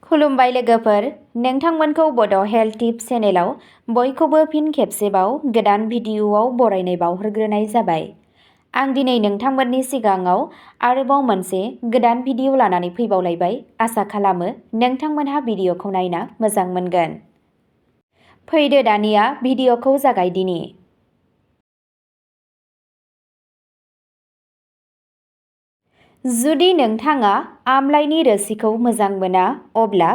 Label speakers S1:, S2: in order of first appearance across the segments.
S1: खुलुमबाय लोगोफोर, नोंथांमोनखौ बड' हेल्थ टिप्स चेनेलाव बयखौबो फिन खेबसेबाव गोदान भिडिअ'आव बरायनाय बावहरग्रोनाय जाबाय। आं दिनै नोंथांमोननि सिगाङाव आरोबाव मोनसे गोदान भिडिअ' लानानै फैबावलायबाय। आसा खालामो नोंथांमोनहा भिडिअ'खौ नायना मोजां मोनगोन। फैदो दानिया भिडिअ'खौ जागायदिनि। जुदि नोंथाङा आमलाइनि रोसिखौ मोजां मोना, अब्ला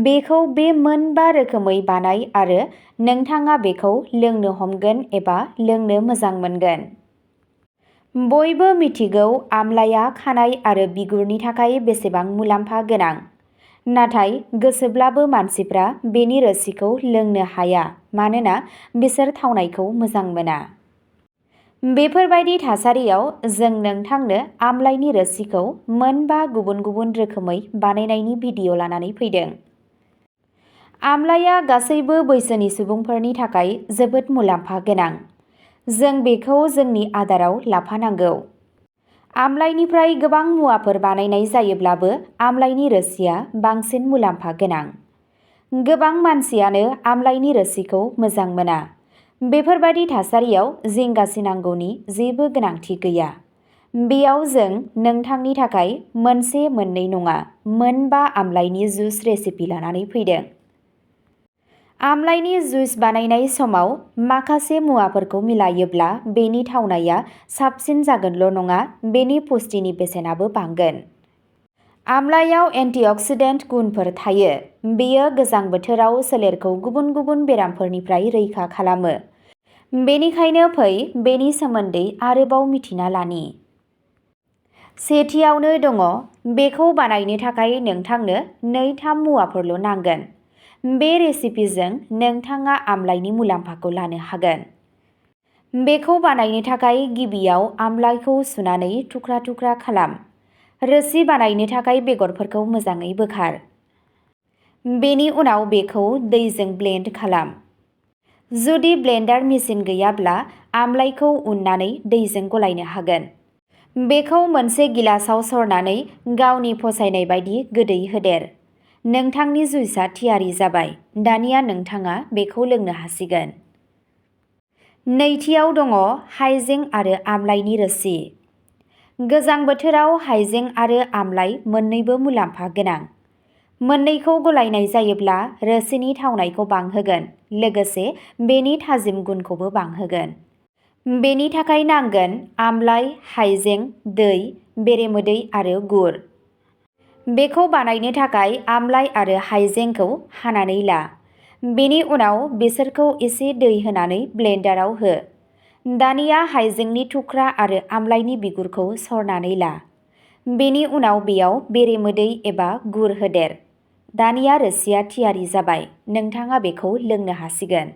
S1: बेखौ बे मोनबा रोखोमै बानाय आरो नोंथाङा बेखौ लोंनो हमगोन एबा लोंनो मोजां मोनगोन। बयबो मिथिगौ आमलाइया खानाय आरो बिगुरनि थाखाय बेसेबां मुलाम्फा गोनां। नाथाय गोसोब्लाबो मानसिफ्रा बेनि रोसिखौ लोंनो हाया मानोना बिसोर थावनायखौ मोजां मोना। बेफोरबायदि थासारियाव जों नोंथांनो आमलाइनि रोसिखौ मोनबा गुबुन गुबुन रोखोमै बानायनायनि भिडिअ' लानानै फैदों। आमलाइया गासैबो बैसोनि सुबुंफोरनि थाखाय जोबोद मुलाम्फा गोनां। जों बेखौ जोंनि आदाराव लाफानांगौ। आमलाइनिफ्राय गोबां मुवाफोर बानायनाय जायोब्लाबो आमलाइनि रोसिया बांसिन मुलाम्फा गोनां। गोबां मानसियानो आमलाइनि रोसिखौ मोजां मोना। बेफोरबायदि थासारियाव जिंगासिनांगौनि जेबो गोनांथि गैया। बेयाव जों नोंथांनि थाखाय मोनसे मोननै नङा, मोनबा आमलाइनि जुइस रेसिपि लानानै फैदों। आमलाइनि जुइस बानायनाय समाव माखासे मुवाफोरखौ मिलायोब्ला बेनि थावनाया साबसिन जागोनल' नङा, बेनि पुष्टिनि बेसेनाबो बांगोन। आमलाइयाव एन्टिअक्सिडेन्ट गुनफोर थायो। बेयो गोजां बोथोराव सोलेरखौ गुबुन गुबुन बेरामफोरनिफ्राय रैखा खालामो। बेनिखायनो फै बेनि सोमोन्दै आरोबाव मिथिना लानि। सेथियावनो दङ, बेखौ बानायनो थाखाय नोंथांनो 2-3 मुवाफोरल' नांगोन। बे रेसिपिजों नोंथाङा आमलाइनि मुलाम्फाखौ लानो हागोन। बेखौ बानायनो थाखाय गिबियाव आमलाइखौ सुनानै थुख्रा थुख्रा खालाम। रोसि बानायनो थाखाय बेगरफोरखौ मोजाङै बोखार। बेनि उनाव बेखौ दैजों ब्लेन्ड खालाम। जुदि ब्लेन्डार मेसिन गैयाब्ला आमलाइखौ उननानै दैजों गलायनो हागोन। बेखौ मोनसे गिलासाव सरनानै गावनि फसायनाय बायदि गोदै होदेर। नोंथांनि जुइसआ थियारि जाबाय। दानिया नोंथाङा बेखौ लोंनो हासिगोन। नैथियाव दङ हाइजें आरो आमलाइनि रोसि। गोजां बोथोराव हाइजें आरो आमलाइ मोन्नैबो मुलाम्फा गोनां। मोन्नैखौ गलायनाय जायोब्ला रोसिनि थावनायखौ बांहोगोन, लोगोसे बेनि थाजिम गुनखौबो बांहोगोन। बेनि थाखाय नांगोन आमलाइ, हाइजें, दै, बेरेमोदै आरो गुर। बेखौ बानायनो थाखाय आमलाइ आरो हाइजेंखौ हानानै ला। बेनि उनाव बिसोरखौ एसे दै होनानै ब्लेन्डाराव हो। दानिया हाइजेंनि थुख्रा आरो आमलाइनि बिगुरखौ सरनानै ला। बेनि उनाव बेयाव बेरेमोदै एबा गुर होदेर। दानिया रोसिया थियारि जाबाय। नोंथाङा बेखौ लोंनो हासिगोन।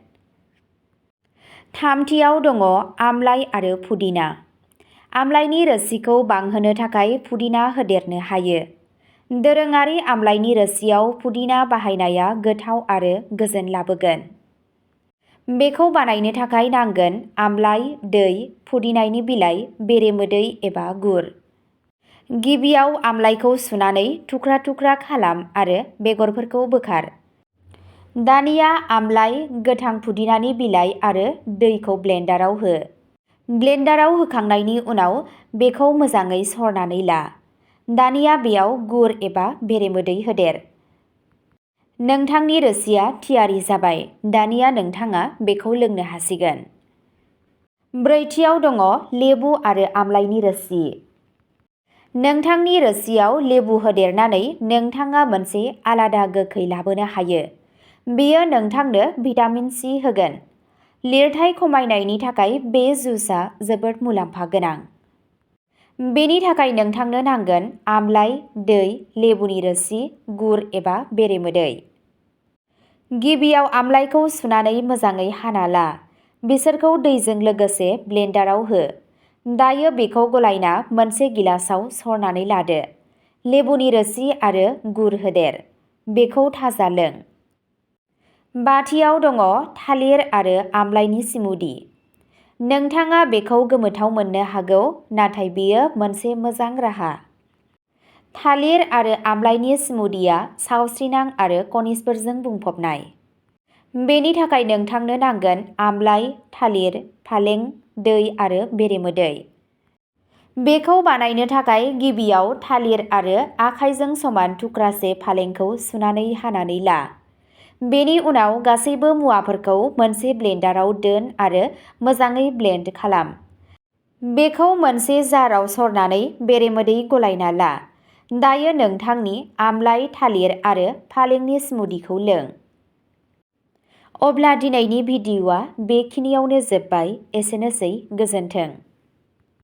S1: थामथियाव दङ आमलाइ आरो पुदिना। आमलाइनि रोसिखौ बांहोनो थाखाय पुदिना होदेरनो हायो। दोरोङारि आमलाइनि रोसियाव पुदिना बाहायनाया गोथाव आरो गोजोन लाबोगोन। बेखौ बानायनो थाखाय नांगोन आमलाइ, दै, पुदिनानि बिलाइ, बेरेमोदै एबा गुर। गिबियाव आमलाइखौ सुनानै थुख्रा थुख्रा खालाम आरो बेगरफोरखौ बोखार। दानिया आमलाइ, गोथां पुदिनानि बिलाइ आरो दैखौ ब्लेन्डाराव हो। ब्लेन्डाराव होखांनायनि उनाव बेखौ मोजाङै सरनानै ला। दानिया बेयाव गुर एबा बेरेमोदै होदेर। नोंथांनि रोसिया थियारि जाबाय। दानिया नोंथाङा बेखौ लोंनो हासिगोन। ब्रैथियाव दङ लेबु आरो आमलाइनि रोसि। नोंथांनि रोसियाव लेबु होदेरनानै नोंथाङा मोनसे आलादा गोखै लाबोनो हायो। बेयो नोंथांनो भिटामिन सि होगोन। लिरथाय खमायनायनि थाखाय बे जुसआ जोबोद मुलाम्फा गोनां। बेनि थाखाय नोंथांनो नांगोन आमलाइ, दै, लेबुनि रोसि, गुर एबा बेरेमोदै। गिबियाव आमलाइखौ सुनानै मोजाङै हाना ला। बिसोरखौ दैजों लोगोसे ब्लेन्डाराव हो। दायो बेखौ गलायना मोनसे गिलासाव सरनानै लादो। लेबुनि रोसि आरो गुर होदेर। बेखौ थाजा लों। बाथियाव दङ थालिर आरो आमलाइनि स्मुदि। नोंथाङा बेखौ गोमोथाव मोननो हागौ, नाथाय बेयो मोनसे मोजां राहा। थालिर आरो आमलाइनि स्मुदिया सावस्रिनां आरो खनिजफोरजों बुंफबनाय। बेनि थाखाय नोंथांनो नांगोन आमलाइ, थालिर, फालें, दै आरो बेरेमोदै। बेखौ बानायनो थाखाय गिबियाव थालिर आरो आखाइजों समान थुख्रासे फालेंखौ सुनानै हानानै ला। बेनि उनाव गासैबो मुवाफोरखौ मोनसे ब्लेन्डाराव दोन आरो मोजाङै ब्लेन्ड खालाम। बेखौ मोनसे जाराव सरनानै बेरेमोदै गलायना ला। दायो नोंथांनि आमलाइ, थालिर आरो फालेंनि स्मुदिखौ लों। अब्ला दिनैनि भिडिअ'आ बेखिनियावनो जोबबाय। एसेनोसै, गोजोन्थों।